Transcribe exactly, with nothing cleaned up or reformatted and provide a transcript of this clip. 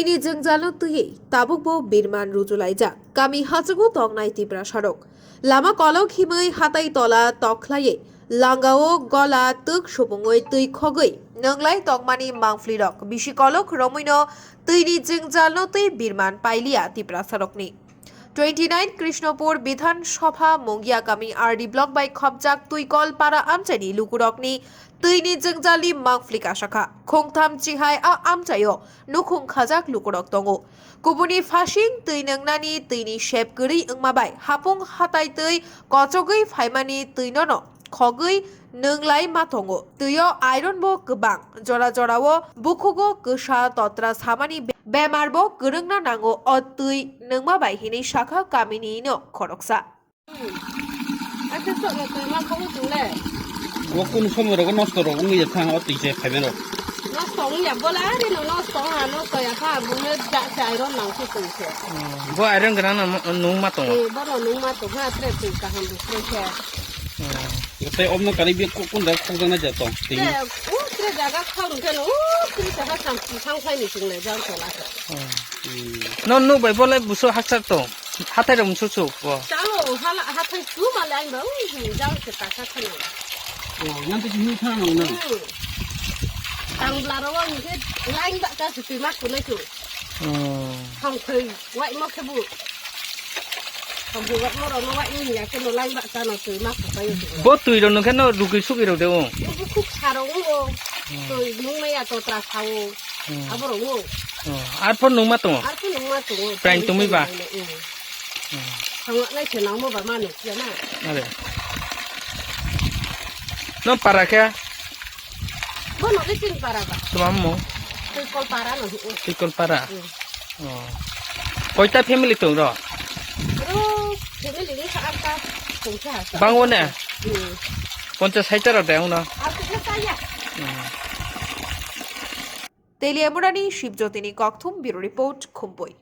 Tini jwngjalno twiwi tabukbo birman rujulaijak. Kami hachugo tongnai Tiprasarok. Lama kolok himwi hatai tola tokhlaiwi langao gola twk supungwi twi khogwi nwnglai tongmani mangphlirok bisi kolok romwino twini jwngjalno twi birman pailiya Tiprasarokni. Twenty nine Krishnapur Bidhan Sabha Mungia Kami R D Block bai khopjak Twikol Para amchaini lukurokni twini jwngjalni mangphli kasakha. Khungtham chihai a amchaio nukhung khajak lukurok tongo. Kubuni phasing twi nwngnani twini sep kwrwi wngma bai hapung hatai twi kochogwi phaimani twinono khogwi nwnglai ma tongo. Twio iron bo kwbang, jora jorao bukhugo kwsa totra samani be-, bemar bo kwrwngna nango o twi nwngma bai hinwi sakha kamini no khoroksa. Ate sok no twi ma khobwi tongle. Bo kunu somoi rogo nosto rok wngwi ya thang o twi se phaibai rok. Nosto wngya bola ari no nosto wngya nosto ya kha bumle ja se iron nang se twi se. Bo iron gana no nung ma tongo. Eh, bono nung ma tong kha tre twi kaham bwswk khe. Tei obno kari bia ku-, kun da khokjak na ja tong. Tei. Eh, u tre jaga khau rung khe no, u tre jaga sam, sam khai ni chwng le jang tola khe. Hmm. No nuk bai bo le busu hakchar tong. Hathai rok musu su bo. Chalo, hala, hathai su ma le ang ba, u, jang se ta kha khana. Oh, yang tu sini thang nang nang. Hmm. Tang bla ro ang khe line ba ka su twi ma kunai tu. Hmm. Hang khai. Waimo khe bu. Hambu waimo rok no waimo ya khe no lai ba ta no twi ma khapai o twi. Bo twi rok no khe no rugwi sugwi rok de o. Bo khuk sarong o. Hmm. Twi nung maya to tra sao. Hmm. Abo rok o. Hmm. Ar pho nung ma tongo. Ar pho nung ma tongo. Prain tumi ba. Hmm. Hmm. Thangna nai se nang mo ba ma no ya na. Ale. No para khe. Bono le chini para ba. Tuma mo? Twi kol para no. Twi kol para. Hmm. Oh. Koita family tong ro? Ro family ni sa atta tong sa. Bang o ne? Hmm. Ponchas saita ro de uno. Aku ke saya. Hmm. Teliamurani Shibjotini Kokthum Bureau Report, Khumpui.